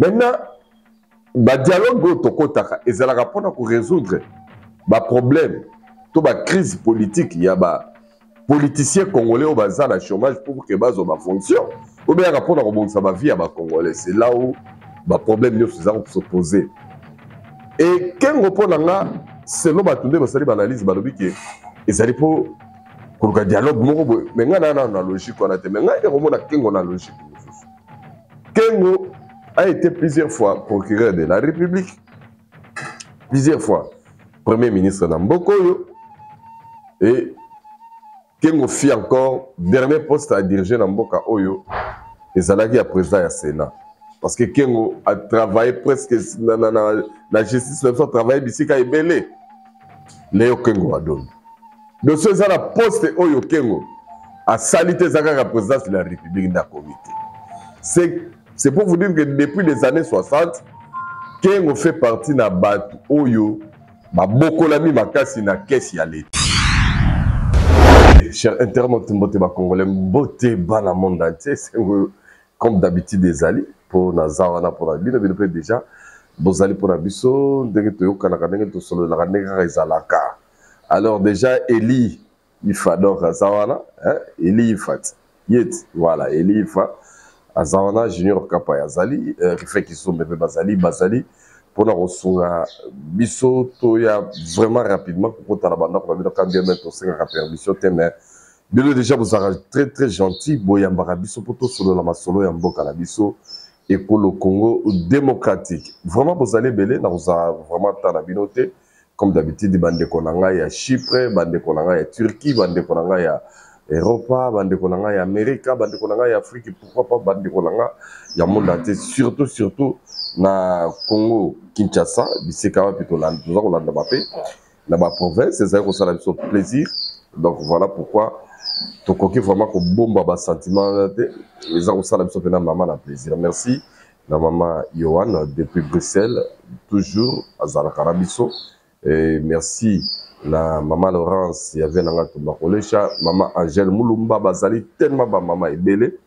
Maintenant, badialogue oyo tokɔtaka ezalaka mpona korésoudre baproblème to bacrise politique ya bapoliticien congolais oyo baza na chômage pour ke bazwa bafonction, obeyaka mpona kobongisa bavie ya bacongolais. C'est là où baproblème nyonso eza kosepose. E Kengo, mpo na nga, selon bato nde basali baanalyse, balobi ke ezali mpo koluka dialogue moko boye. Me ngai naa nano na logique wana te. Me ngai ekomona Kengo na logique mosusu. Kengo a été plusieurs fois procureur de la République, plusieurs fois premier ministre na mboka oyo. Et Kengo fit encore dernier poste à diriger na mboka oyo ezalaki ya président ya Sénat, parce que Kengo a travaillé presque na justice na biso, a travaillé bisika ebele. Leo Kengo Wadoni doso eza na poste oyo Kengo asali te, eza kaka présidence de la République nde akomi te. C'est pour vous dire que depuis les années 60, Kengo fait partie na bato oyo babokolami makasi na caisse ya leta. Cher internaute, mbote bacongolais, mbote bana monde entier. Sengo comme d'habitude ezali mpo naza wana mpona bino. Bino mpe déjà bozali mpona biso, ndenge toyokanaka, ndenge tosololaka, ndenge kaka ezalaka. Alors déjà Eli Ifa, donc aza wana, hein? Eli Ifa ti yeti, voilà, Eli Ifa aza wana, Junior Kapa azali, Rife Kisombe mpe bazali mpona kosunga biso. Toya vraiment rapidement kokota na bandako na bino. Quand bien même tosengaka permission te, mais bino déjà bozalaka très très gentil, boyambaka biso mpo tosolola masolo ya mboka na biso, ekolo Congo démocratique. Vraiment bozali ebele, na kozala vraiment temps na bino te. Comme d'habitude, bandeko na ngai ya Chypre, bandeko na ngai ya Turquie, bandeko na ngai ya Europa, bandeko na ngai ya Amerika, bandeko na ngai ya Afrique, pourquoi pas bandeko na ngai ya monde entier, surtout surtout na Congo Kinshasa, bisika wapi toza kolanda bape na baprovince, ezali kosala biso plaisir. Donc voilà pourquoi tokoki vraiment kobomba basentiment wana te, eza kosala biso mpena mama na plaisir. Merci na mama Yohan depuis Bruxelles, toujours azalaka na biso. Et merci na mama Laurence ya ve nanga Tumba Kolesha, mama Angèle Mulumba. Bazali tellement bamama ebele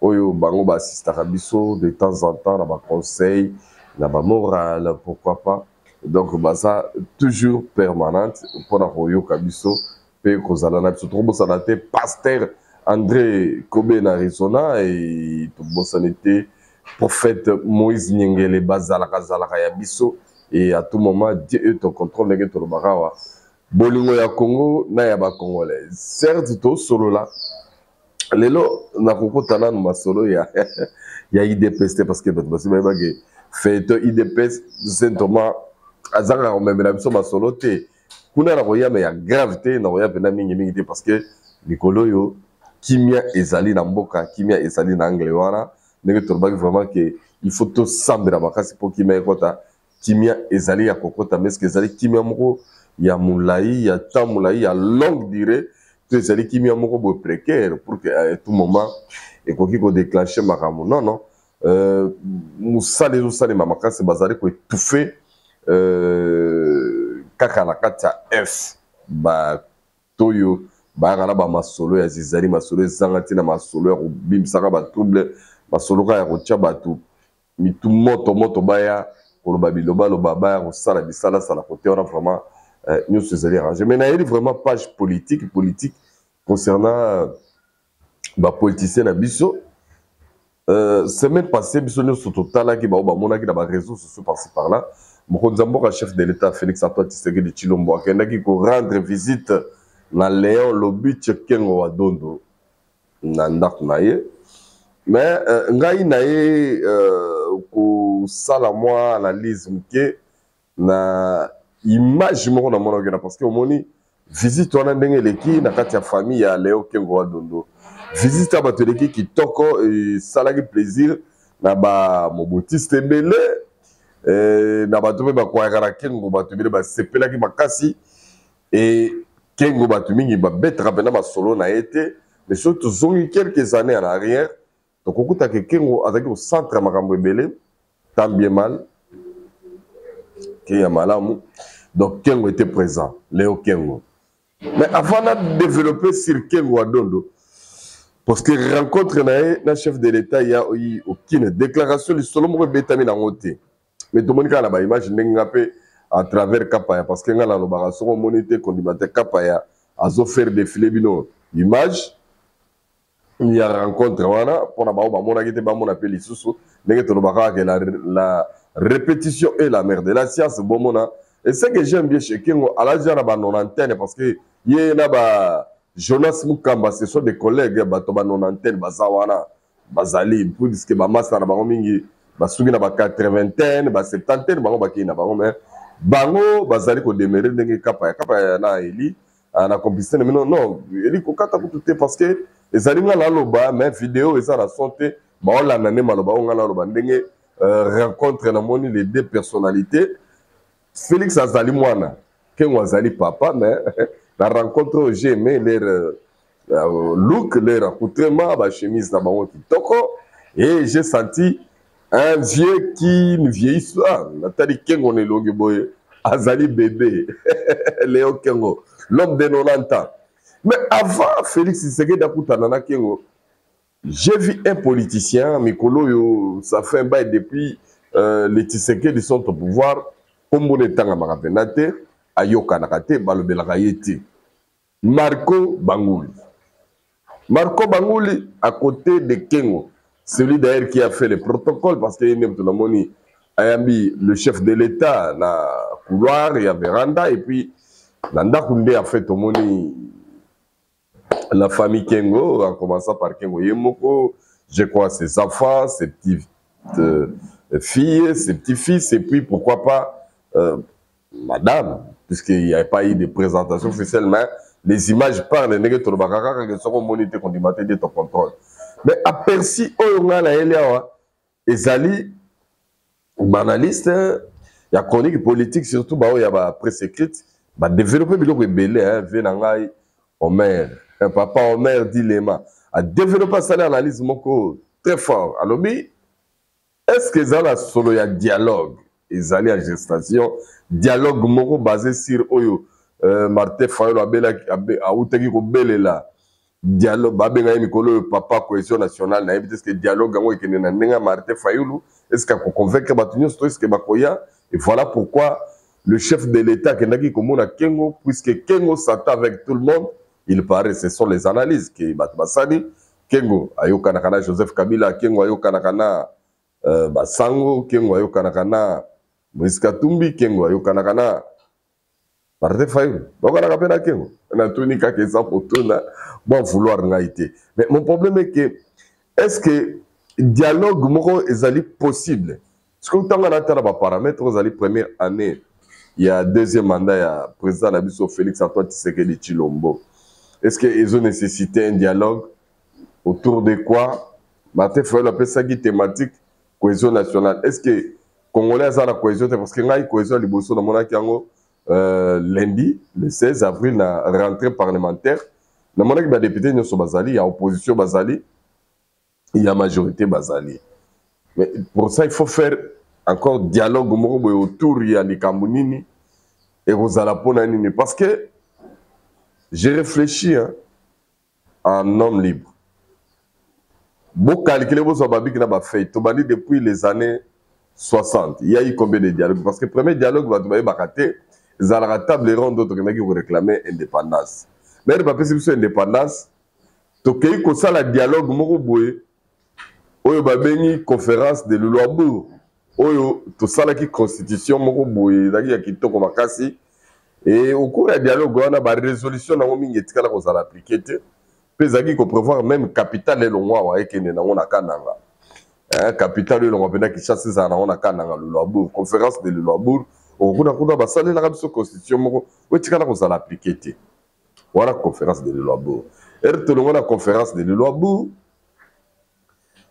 oyo bango baassistaka biso de temps en temps na baconseil, na bamoral, pourquoi pas. Donc baza toujours permanente mpona koyoka biso mpe kozala na biso. Tokobosana te pasteur André Kobe na Arizona e tobosani te prophète Moïse Nyengele. Bazalaka zalaka ya biso et à tout moment Dieu est au contrôle. Ndenge tolobaka awa, bolingo ya Congo na ya bacongolais, certes tosolola lelo. Nakokota nanu masolo ya UDPS te, parce que bato basi bayebaki feto UDPS. Saint Thomas azangaka komemela biso masolo te. Kuna nakoya me ya grave te, nakoya mpena mingimingi te, parce que mikolo oyo kimia ezali na mboka, kimia ezali na angle wana. Ndenge tolobaki vraiment ke il faut tosambela makasi mpo kimia ekɔta. Kimia ezali ya kokɔta, mais ce ezali kimia moko ya molai, ya temps molai, ya longue durée to ezali kimia moko boye précaire pour que à tout moment ekoki kodéclenche makambo? Non, non, mosala ezosalema makasi, bazali koétouffe kaka na kati ya f bato oyo bayaka na bamasolo ya zizali, masolo ezanga ntina, masolo ya kobimisaka batrouble, masolo kaka ya kotia bato mitu moto moto, baya koloba bilobaloba, baya kosala bisalasala kote wana. Vraiment nyonso ezali arrangé. Mais nayeli vraiment page politique concernant bapoliticien na biso. Semaine passée, biso nyonso totalaki, bao bamonaki na baréseaux sociaux par-ci par-là, mokonzi ya mboka, chef de l'État Félix Antoine Tshisekedi Tshilombo, akendaki korendre visite na Léon Lobitche Kengo wa Dondo na ndako na ye. Mais ngai na ye kosala mwa analyse moke na image moko namonaki na, parce que omoni visite wana ndenge eleki na kati ya famille ya Leo Kengo wa Dondo, visite ya bato eleki kitoko, esalaki plaisir na bamobutiste ebele, na bato mpe bakwayaka na Kengo. Bato ebele basepelaki makasi. E Kengo, bato mingi babetaka mpena masolo na ye te, mais soki tozongi quelques années en arrière, tokokutaka Kengo azalaki au centre ya makambo ebele, tant bien mal ke ya malamu. Donc Kengo était présent, Léo Kengo. Mais avant de développer sur Kengo Adondo, Parce que rencontre na ye na chef de l'État ya oyi aucune déclaration, lisolo moko ebetami nango te. Mais tomoni kaka na ba image ndenge nga mpe à travers Kapaya, parce que nga nalobaka soki omoni te kondima te. Kapaya azo faire défiler bino image ya rencontre wana mpona bango bamonaki te, bamona mpe lisusu ndenge tolobaka kaka la répétition est la mère de la science. Bomona. Et ce que j'aime bien chez Kengo, alaji na ba nonantaine, parce que ye na ba Jonas Mukamba, ce sont des collègues, bato ba nonantaine baza wana, bazali, puisque bamasa na bango mingi basuki na ba quatre-vingtaine, ba septantaine, bango bakei na bango, mais bango bazali kodemeurer ndenge Kapaya Kapaya na Eli na complicité na bino. Non, Eli kokata kutu te, parce que ezali nga naloba, mais vidéo eza na son te. Baolanda nde maloba oyo nga naloba, ndenge rencontre namoni les deux personnalités. Félix azali mwana, Kengo azali papa, mais na rencontre oyo, j'ai aimé leur look, leur accoutrement, bachemise na bango kitoko, et j'ai senti un vieux qui ne vieillisse pas. Natali Kengo na elongi boye, azali bébé. Léo Kengo, l'homme de 90 ans. Mais avant Félix Tshisekedi akutana na Kengo, j'ai vu un politicien mikolo oyo, ça fait un bail depuis les Tshisekedi sont au pouvoir, kombo na etangamaka mpenza te, ayokanaka te, balobelaka ye te, Marco Banguli. Marco Banguli à côté de Kengo, celui d'ailleurs qui a fait le protocole, parce que ye nde moto namoni ayambi le chef de l'État na couloir ya véranda, et puis na ndako nde en fait omoni la famille Kengo, en commençant par Kengo ye moko, je crois ses enfants, ses petites filles, ses petits-fils, et puis pourquoi pas madame, puisqu'il n'y avait pas eu de présentation officielle, mais les images parlent, ndenge tolobaka kaka ke soki omoni te kondima te, nde tocontrôle. Mais aperçu oyo ngai nayeli awa ezali baanalyste ya chronique politique, surtout baoyo ya bapresse écrite, badéveloppe biloko ebele. Ve na ngai Omer, papa Omer Dilema adéveloppe, asali analyse moko très fort. Alobi: est ce que eza na solo ya dialogue ezali ya gestation, dialogue moko basé sur oyo Martin Fayulu awutaki kobelela dialogue, babenga ye mikolo oyo papa cohésion nationale? Nayebi te, est-ce dialogue yango ekende na ndenge ya Martin Fayulu? Est-ce akoconvaincre bato nyonso to est-ce bakoya? Et voilà pourquoi le chef de l'État akendaki komona Kengo, puisque Kengo s'entend avec tout le monde, il paraît. Ce sont les analyses ke bato basali. Kengo ayokanaka na Joseph Kabila, Kengo ayokanaka na basango, Kengo ayokanaka na Moïse Katumbi, Kengo ayokanaka na Martin Fayulu. Bayokanaka mpe na Kengo. Natuni kaka, eza kotuna, bon vouloir ngai te. Mais mon problème est que est ce que dialogue moko ezali possible? Soki ntango natala baparamètre, ezali première année ya deuxième mandat ya président na biso Félix Antoine Tshisekedi Tshilombo, est ce que ezo nécessiter un dialogue autour de quoi? Martin Fayulu apesaki thématique cohésion nationale. Est ce que Congolais aza na cohésion te? Parce que ngai, cohésion ya liboso namonaki yango lundi le 16 avril na rentrée parlementaire. Namonaki badéputé nyonso bazali, ya opposition bazali, ya majorité bazali. Mais pour ça, il faut faire encore dialogue moko boye autour ya likambo nini, ekozala mpona nini? Parce que j'ai réfléchi, hein, en homme libre. Bocalculer, bozwa babic na bafeuille. Tobandi depuis les années 60, il y a eu combien de dialogues? Parce que premier dialogue, bato bayebaka te, ezalaka table ronde oyo tokendaki koréclamer indépendance. Mais bapesi biso indépendance, tokei kosala dialogue moko boye oyo babengi conférence de Luluabourg, oyo tosalaki constitution moko boye ezalaki ya kitoko makasi. Et au cours ya dialogue wana, barésolution nango mingi etikala kozala appliqué te, mpe ezalaki koprévoir même capitale elongwa awa, ekende nango na Kananga. Capitale oyo elongwa mpenza Kinshasa, ezala nango na Kananga. Luluabourg, conférence de Luluabourg, okuna kuna basalelaka biso constitution moko oyo etikala kozala appliqué te. Wana conférence de Luluabourg. Ere tolongo na conférence de Luluabourg,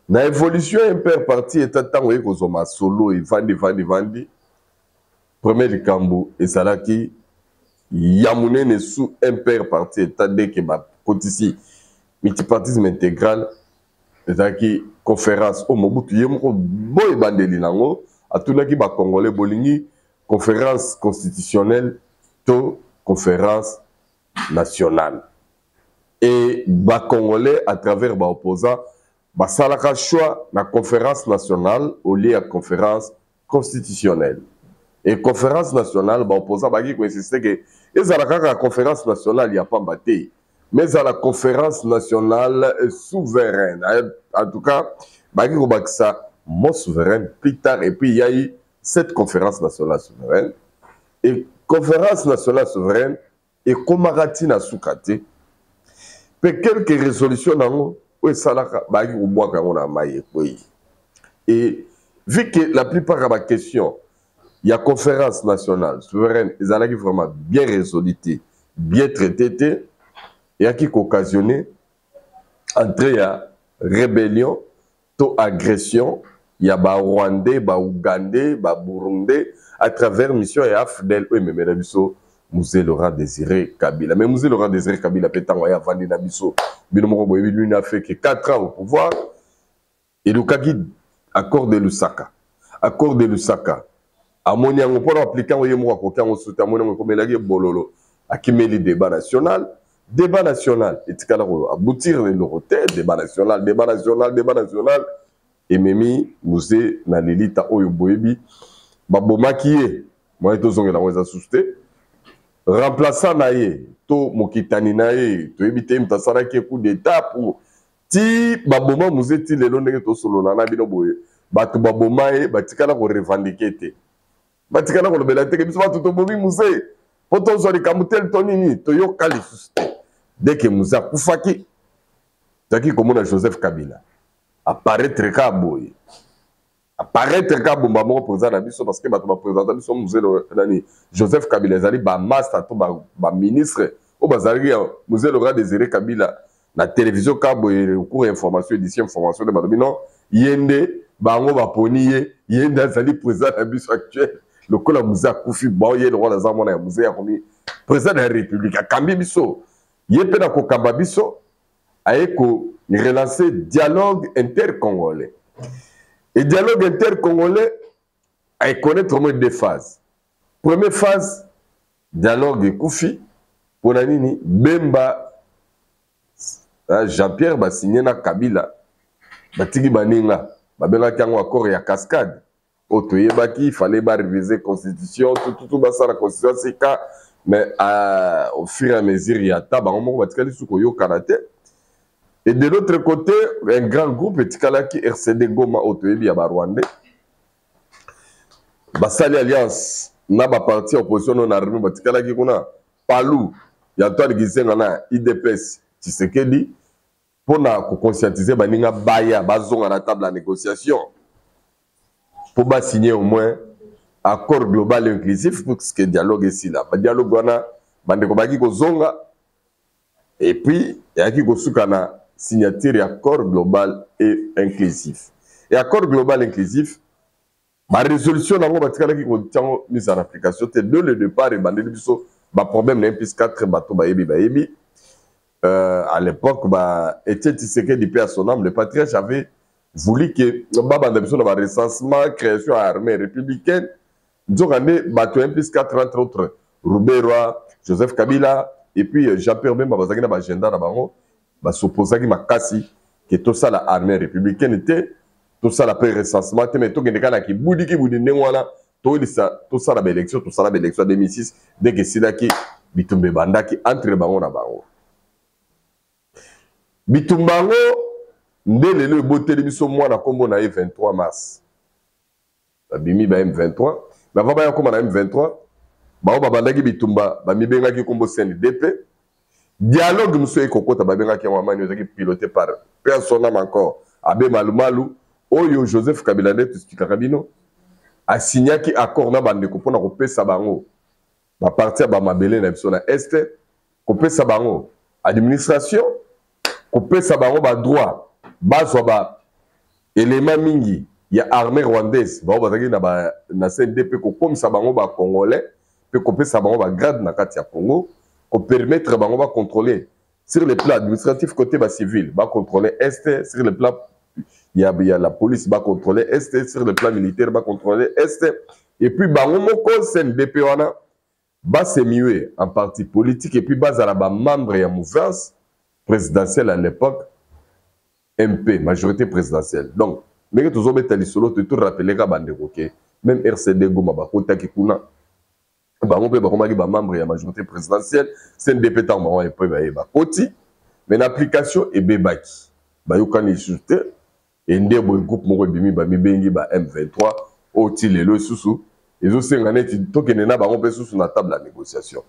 na évolution MPR parti état, ntango oye kozwa masolo, evandi evandi evandi. Premier likambo ezalaki ya monene sous MPR parti état, ndeke bakotisi multipartisme intégral, ezalaki conférence oyo Mobutu ye moko boye ebandeli nango atunaki Bacongolais: bolingi conférence constitutionnelle to conférence nationale? Et bacongolais à travers baopposant basalaka choix na conférence nationale au lieu ya conférence constitutionnelle. Et conférence nationale, baopposant baki koinsiste ke ezala kaka conférence nationale ya pamba te, mais ezala conférence nationale souveraine. En tout cas, baki kobakisa mot souveraine plus tard. Et puis il y a eu cette conférence nationale souveraine. Et conférence nationale souveraine ekomaka ntina suka te, mpe quelques résolutions nango oyo esalaka, bayaki kobwaka yango na mai, ekwei. Et vu que la plupart ya baquestion ya conférence nationale souveraine ezalaki vraiment bien résolu te, bien traité te, eyaki kooccasionner entrée ya rébellion to agression ya Barwandais, Baougandais, Baburundais à travers mission ya AFDL oyo ememela biso Mzee Laurent Désiré Kabila. Mais Mzee Laurent Désiré Kabila mpe, ntango aye avandi na biso, bino moko boyebi, lui n'a fait que 4 ans au pouvoir. Elukaki accord de Lusaka. Accord de Lusaka, amoni yango mpona appliquer yango, ye moko akoki yango suti, amoni yango ekomelaki bololo, akimeli débat national. Débat national etikala aboutir eloko te. Débat national, débat national, débat national ememi Mzee na lilita oyo boyebi, babomaki ye. Moye tozongela yango eza susu te. Remplaçant na ye to mokitani na ye, toyebi te, moto asalaki coup d'état pour ti baboma Mzee. Ti lelo ndenge tosolola na bino boye, bato baboma ye batikala korevendiquer te, batikala kolobela teke biso bato tobomi Mzee mpo tozwa likambo tel to nini, toyoka lisusu te. Dès que Mzee akufaki, tozalaki komona Joseph Kabila apparaître ka boye, apparaître ka bomba moko président na biso, parce que bato baprésenta biso Mzee nani, Joseph Kabila, ezali bamaster to baministre oyo bazalaki ya Mzee Laurent Désiré Kabila na télévision ka boye, cours information, édition information nde balobi non, ye nde bango baponi ye, ye nde azali président na biso actuel. Lokola Mzee akufi, bon, ye lokola aza mwana ya Mzee, akomi président de la République, akambi biso. Ye mpe na kokamba biso, aye korelancer dialogue intercongolais. Et dialogue intercongolais aeconnaître au moins deux phases. Première phase, dialogue ekufi. Mpona nini? Bemba Jean-Pierre basigné na Kabila, batiki baninga, babengaki yango accord ya Cascade oyo toyebaki. Fallait baréviser constitution tututu, basala constitution sika. Mais au fur et à mesure ya ta bango moko batikali su koyokana te. Et de l'autre côté, un grand groupe etikalaki, RCD Goma oyo toyebi ya Barwandais, basali alliance na baparti ya opposition non armé batikalaki kuna, PALU ya Antoine Gizenga na UDPS Tshisekedi, mpona koconscientiser baninga baya bazonga na table ya négociation mpo basigner au moins accord global inclusif pour que dialogue esila. Badialogue wana, bandeko bayaki kozonga, et puis eyaki kosuka na signature ya accord global et inclusif. Et accord global inclusif, barésolution nango batikalaki kotiango mise en application te. Dès le départ, ebandeli biso baproblème na ye plus 4. Bato bayebi, bayebi, à l'époque, ba Etienne Tshisekedi, paix à son âme, le patriarche, avait voulu que babanda biso na barecensement, création ya armée républicaine. Nzokande bato 1 plus 4, entre autres Ruberwa, Joseph Kabila et puis Jean-Pierre Bemba, bazalaki na baagenda na bango, basopozaki makasi ke tosala armée républicaine te, tosala mpe recensement te, mais tokende kaka na kibudi kibudi ndenge wana, toyelisa, tosala baélection. Tosala baélection ya 2006. Ndenge esilaki, bitumba ebandaki entre bango na bango. Bitumba yango nde lelo eboteli biso mwana nkombo na ye 23 mars. Babimi ba M23. Mais avant baya kóma na M23, bango babandaki bitumba, bamibengaki nkombo CNDP. Dialogue mosusu ekokota, babengaki yango Amani, ezalaki piloté par personne encore, Abe Malumalu, oyo Joseph Kabila nde toexpliquaka bino asignaki accord na bandeko mpona kopesa bango baparti ya bamabele na biso na Est, kopesa bango administration, kopesa bango badroit, bazwa ba élément mingi ya armée rwandaise bango bazalaki na CNDP, kokomisa bango bacongolais mpe kopesa bango bagrade na kati ya Congo, kopermettre bango bacontrôler sur le plan administratif, côté bacivil bacontrôler Est, sur le plan ya la police bacontrôler Est, sur le plan militaire bacontrôler Est. Et puis bango moko CNDP wana basemuer en parti politique et puis bazala bamembre ya mouvance. présidentielle à l'époque, MP, majorité présidentielle. Donc ndenge tozobeta lisolo, to rappeler ka bandeko ke même RCD Goma bakotaki kuna, bango mpe bakomaki bamembre ya majorité présidentielle. CNDP, ntango bango epo baye bakoti, mais na application ebebaki, bayokani lisusu te. Ende boye groupe moko ebimi, bamibengi ba M23. Oyo ti lelo lisusu ezosenga neti tokende na bango mpe susu na table ya négociation.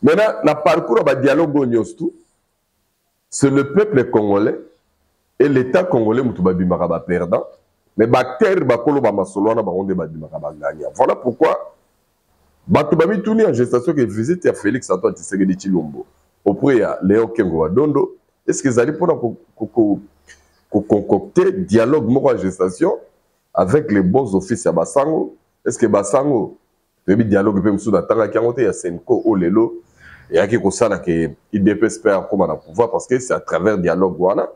Maintenant, na parcours ya badialogue oyo nyonso tu, c'est le peuple congolais et l'État congolais moto babimaka baperdant, mais baacteur bakolo bamasolo wana, bango nde babimaka bagagnant. Voilà pourquoi bato bamituni en gestation ke visite ya Félix Antoine Tshisekedi Tshilombo auprès ya Léon Kengo Badondo, est ce que ezali mpona koconcocter dialogue moko ya gestation avec les bons offices ya basango? Est ce que basango toyebi dialogue mpe mosusu natangaki yango te ya CENCO oyo lelo eyaki kosala ke UDPS mpe akóma na pouvoir, parce que c'est à travers dialogue wana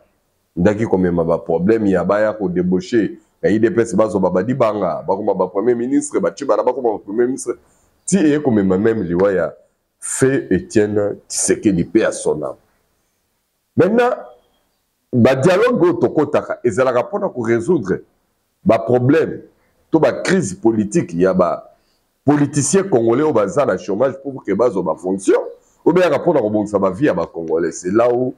ndaki komema baproblème ya baya kodébauche na UDPS, bazwa babadibanga, bakoma bapremier ministre, bacibana bakoma bapremier ministre, ti eye komema même liwa ya feu Etienne Tshisekedi mpe ya son âme. Maintenant, badialogue oyo tokɔtaka ezalaka mpona korésoudre baproblème to bacrise politique ya bapoliticien congolais oyo baza na chômage pour ke bazwa bafonction, oyo beyaka mpona kobongisa bavie ya bacongolais. C'est là où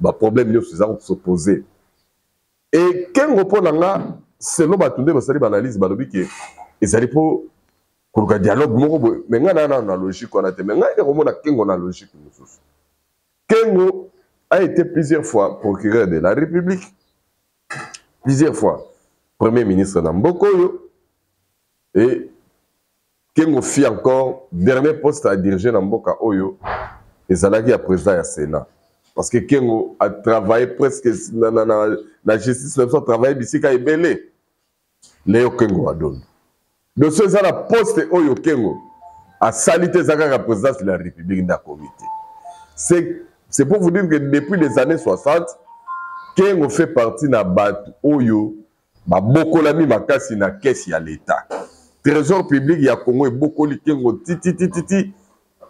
baproblème nyonso eza kosepose. E Kengo, mpo na nga, selon bato nde basali baanalyse, balobi ke ezali mpo koluka dialogue moko boye. Me ngai na na logique wana te. Me ngai nde komona Kengo na logique mosusu. Kengo a été plusieurs fois procureur de la République, plusieurs fois premier ministre na mboka oyo. Et Kengo fit encore dernier poste à diriger na mboka oyo ezalaki ya président ya Sénat, parce que Kengo a travaillé presque na justice na biso, a travaillé bisika ebele. Leo Kengo adondo doso eza na poste oyo Kengo asali te, eza kaka présidence de la République nde akomi te. C'est pour vous dire que depuis les années 60, Kengo fait partie na bato oyo babokolami makasi na caisse ya l'État. Trésor public ya Congo ebokoli Kengo tititititi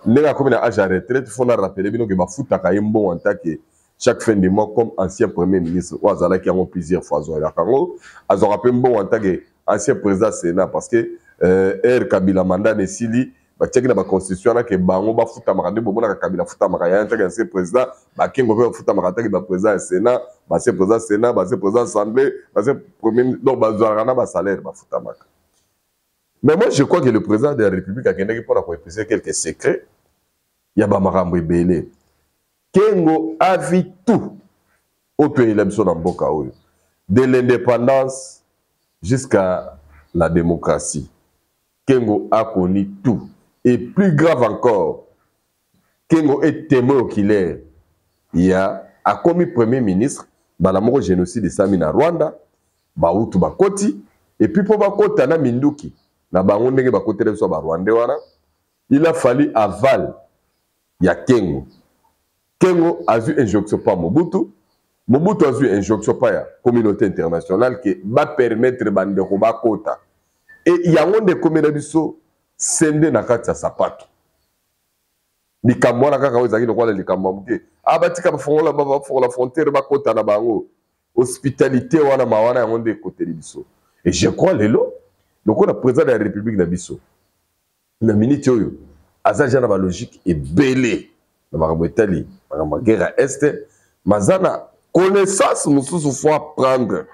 ndenge akomi na âge ya retraite. Faut na rappeler bino ke bafutaka ye mbongo en tant que chaque fin de mois comme ancien premier ministre oyo azalaki yango plusieurs fois, azwalaka yango. Azwaka mpe mbongo en tant que ancien président Sénat, parce que ere Kabila mandat na esili, batiaki na baconstitution wana ke bango bafutamaka. Nde bomonaka Kabila afutamaka ya en tant que ancien président, bakengo mpe bafutamaka en tant que baprésident ya Sénat, bancien président Sénat, bancien président assemblée, bancien premier. Donc bazwalaka na basalaire, bafutamaka. Mais moi, je crois que le président de la République akendaki mpona koépouser quelques secrets ya bamakambo ebele. Kengo a vu tout oyo toyela biso na mboka oyo, de l'indépendance jusqu'à la démocratie. Kengo a connu tout. Et plus grave encore, Kengo est témoin oculaire ya akomi premier ministre, mbala moko génocide esami na Rwanda, bautu bakoti. Et puis mpo bakota na minduki na bango, ndenge bakotela biso barwandais wana, il a fallu aval ya Kengo. Kengo azwi injonction pa Mobutu, Mobutu azwi injonction pa ya communauté internationale ke bapermettre bandeko bakota. E yango nde ekomela biso sende na kati ya sapato. Likambo wana kaka oyo ezalaki lokola likambo ya moke, a batika bafongola, bafongola frontière, bakota na bango, hospitalité wana ma wana, yango nde ekoteli biso. Et je crois lelo lokola président de la République na biso na minute oyo aza déjà na balogique ebele na makambo etali makambo ya guerre ya Est, maza na connaissance mosusu faut apprendre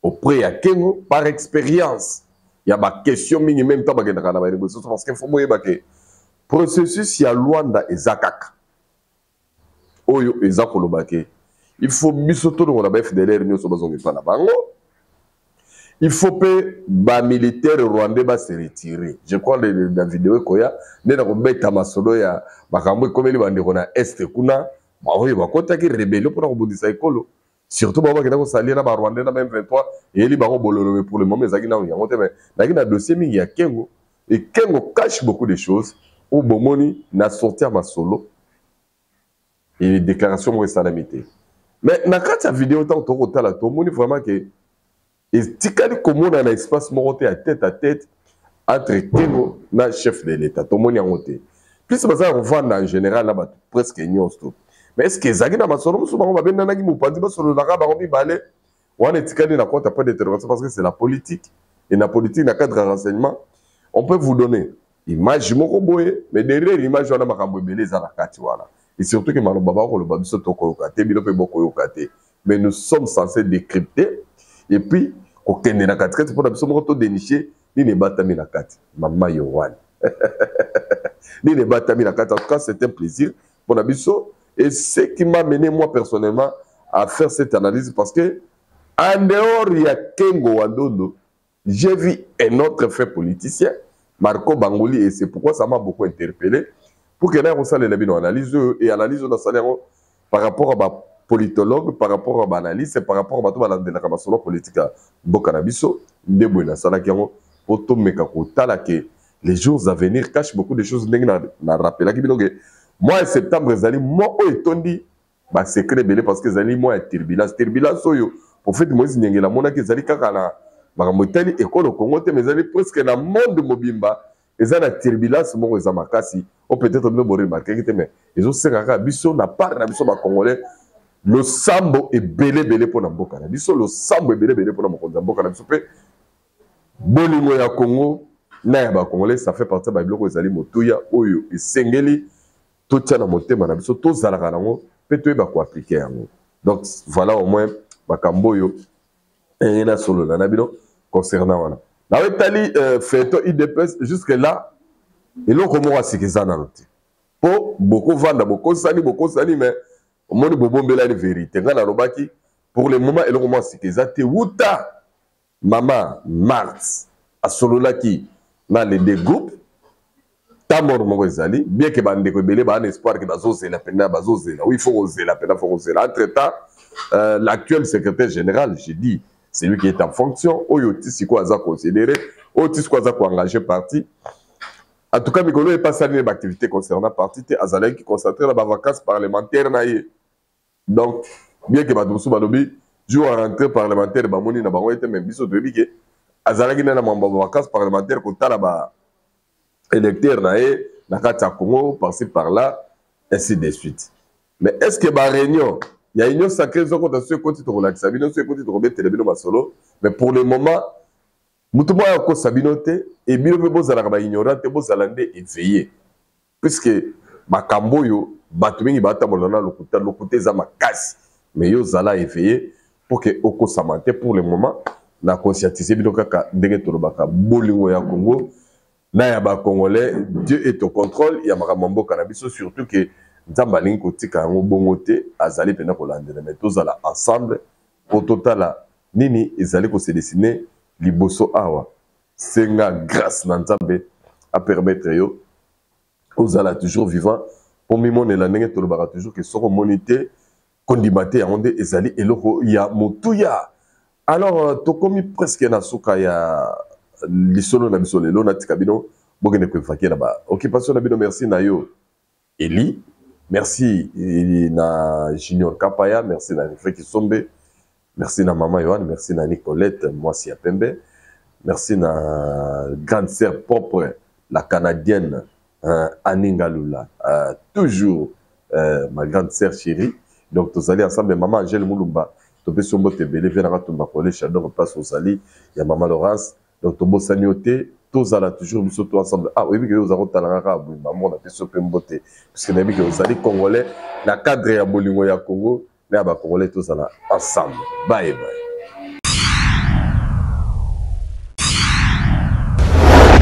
auprès ya Kengo par expérience ya baquestion mingi, même ntango bakendaka na banégociation, parce que faut boyeba ke processus ya Luanda eza kaka oyo eza koloba ke il faut biso tolongola ba FDLR nyonso, bazonga epa na bango. Il faut mpe bamilitaire rwandais base retirer. Je crois na video ekoya nde na kobeta masolo ya makambo ekomeli bandeko na Est kuna, baoyo bakotaki rébellion mpona kobundisa ekolo, surtout bango bakenda kosalia na barwandais na M23, eyeli bango bololo. Mais pour le moment ezalaki nano yango te. Mais nazalaki na dossier mingi ya Kengo, et Kengo cache beaucoup de choses oyo bomoni na sorti ya masolo e déclaration moko esalami te. Mais na kati ya video, ntango tokotala, tomoni vraiment ke etikali komona na espace moko te ya tête à tête entre Kengo na chef de l'État. Tomoni yango te. Plus baza ya kovanda en général na bato presque nyonso to. Mais est ce que ezalaki na masolo mosusu bango babendanaki mopanzi, basololaka bango mibale wana? Etikali na compte après d'interrogation, parce que c'est la politique, et na politique, na cadre ya renseignement, on peut vous donner image moko boye, mais derrière image wana makambo ebele eza na kati wana. Et surtout ke maloba bakoloba, biso tokoyoka te, bino mpe bokoyoka te, mais nous sommes censés décrypter et puis kokende na katikati mpona biso moko todénicher nini ebatami na kati. Mama Yohane, nini ebatami na kati? En tout cas, c'est un plaisir mpona biso. Et ce qui m'a mené, moi personnellement, à faire cette analyse, parce que en dehors ya Kengo Wandondo, j'ai vu un autre fait politicien, Marco Bangoli, et c'est pourquoi ça m'a beaucoup interpellé pour que na kosalela bino analyse oyo. Et analyse oyo nasali yango par rapport à bapolitologue, par rapport à baanalyste, par rapport à bato balandelaka masolo politique ya mboka na biso. Nde boye nasalaki yango po tomeka kotala ke les jours à venir cachent beaucoup de choses. Ndenge na rappelaki bino ke mois ya septembre ezali mois oyo etondi basecret ebele, parce que ezali mois ya turbulence. Turbulence oyo prophète Moïse Nyengela amonaki ezali kaka na makambo etali ekolo Congo te, mais ezali presque na monde mobimba. Eza na turbulence moko eza makasi o peut-être bino boremarquaki te, mais ezosenga kaka biso, na part na biso bacongolais, losambo ebele ebele mpona mboka na biso, losambo ebele ebele mpona mokonzi ya mboka na biso, mpe bolingo ya Congo na ya bacongolais. Ça fait partie ya babiloko ezali motuya oyo esengeli totia na motema na biso, tozalaka nango mpe toyeba koappliquer yango. Donc voilà au moins makambo oyo ndenge nasolola na bino concernant wana. Nayo etali feto UDPS, jusque là eloko moko asika eza nano te, mpo bokovanda bokosani bokosani, mais omoni bobombelani vérité. Ngai nalobaki, pour le moment eloko moko asika eza te. Wuta mama Marthe asololaki na les deux groupes, tamor moko ezali bien ke bandeko ebele baa na espoir ke bazozela mpena, bazozela. Oui, faut kozela mpena, faut kozela. Entre temps, l'actuel secrétaire général, j'ai dit celui qui est en fonction, oyo ti sikoyo aza considéré, oyo ti sikoyo aza koengage parti, en tout cas mikolo epasali ne baactivité concernant parti te, azalaki concentré na bavacances parlementaire na ye. Donc bien ke bato mosusu balobi jour ya rentrée parlementaire bamoni na bango ete, mais biso toyebi ke azalaki nde na mambo ya vacances parlementaire, kotala ba électeur na ye na kati ya Congo, par-ci par-là, ainsi de suite. Mais est ce que baréunion ya Union sacrée ezokota? So ekoti, tokolakisa bino. So ekoti, tokobetela bino masolo. Mais pour le moment, motu moko akosa bino te, e bino mpe bozalaka baignorant te, bozala nde éveillé, puisque makambo oyo bato mingi batambola na lokuta. Lokuta eza makasi, mais yo ozala éveillé pour ke okosama te. Pour le moment, na conscientiser bino kaka ndenge tolobaka, bolingo ya Congo na ya bacongolais. Dieu est au contrôle ya makambo ya mboka na biso, surtout ke Nzambe alingi kotika yango bongo te, azali mpena kolandela. Mais tozala ensemble mpo totala nini ezali kose dessiner liboso awa. Senga grâce na Nzambe apermettre yo ozala toujours vivant mpo mimonela. Ndenge tolobaka toujours ke soki omoni te, kondima te, yango nde ezali eloko ya motuya. Alors tokomi presque na suka ya lisolo na biso lelo. Natika bino bokende koevaquer na baoccupation na bino. Merci na yo Eli, merci na Junior Kapaya, merci na Rifre Kisombe, merci na mama Yohane, merci na Nicolette mwasi ya pembe, merci na grande sœur propre, la Canadienne Aninga Lula, toujours ma grande sœur chérie. Donc tozali ensemble. Mama Angèle Mulumba, topesi yo mbote ebele. Vie nanga tumba collège, donc place ozali ya mama Laurence, donc tobosani yo te. Tozala toujours biso to ensemble. Ah, oyebi ke oza kotala kaka boye, mama, napesi yo mpe mbote, puisque nayebi ke ozali congolais na cadre ya bolingo ya Congo na ya bacongolais. Tozala ensemble. Bye bye.